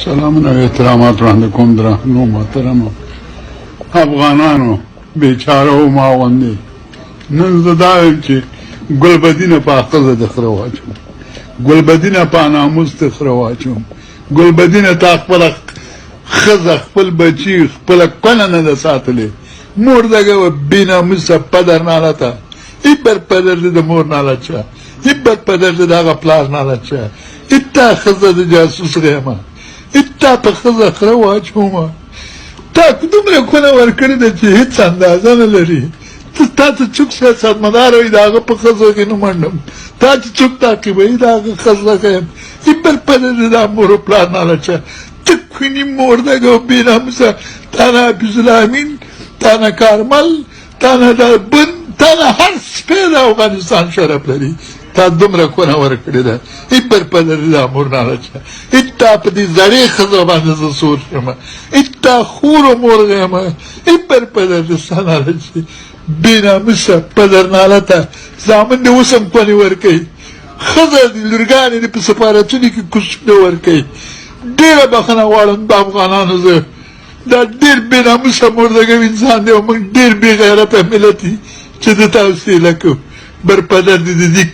سلامونه او احترامات وړاندې کوم درنو محترمو افغانانو بیچاره و ما غوندې. نن زه دا وایم چې ګلبدینه په ښځه د خره واچوم، ګلبدینه په ناموس د خره واچوم، ګلبدینه تا خپله ښځه، خپل بچي، خپله کونه نه ده ساتلې. مور دغه بې ناموسه پدر نالته، ایبر پدر دې د مور نالت شه، ایبر پدر دې د هغه پلار نالت شه. اتا ښځه د جاسوس غیمه، اتا په ښځه خره واچومه. تا دومره کونه ورکړې ده چې هېڅ اندازه نه لري. ته تا ته څوک سیاستمدار وي د هغه په ښځه کې نه منډم، تا چې څوک تعقیبوي د هغه ښځه ښیم. ایبر پدر دې دا مور و پلار نالت شه. ته کوني مور دغه بې ناموسه، تا نه حفیظ الله امین، تا نه کارمل، تا نه دا بند، تا نه هر سپی د افغانستان شرف لري. تا دومره کونه ورکړې ده، ایبر پدر دې دا مور نالت شه. اتا په دې زړې ښځه باندې زه سور شم، اتا خور و مور غیم، ایبر پدر دې ستا نالت شي. بې ناموسه پدر نالته، زامن دې اوس هم کونې ورکوي، ښځه دې لورګانې دې په سفارتونو کې کوسونه ورکوي. ډېره بخښنه غواړم د افغانانو، زه دا ډېر بې ناموسه مردګو انسان دی او موږ ډېر بې غیرته ملت یو چې ده ته حوصله کوو. بر پدر دې د دې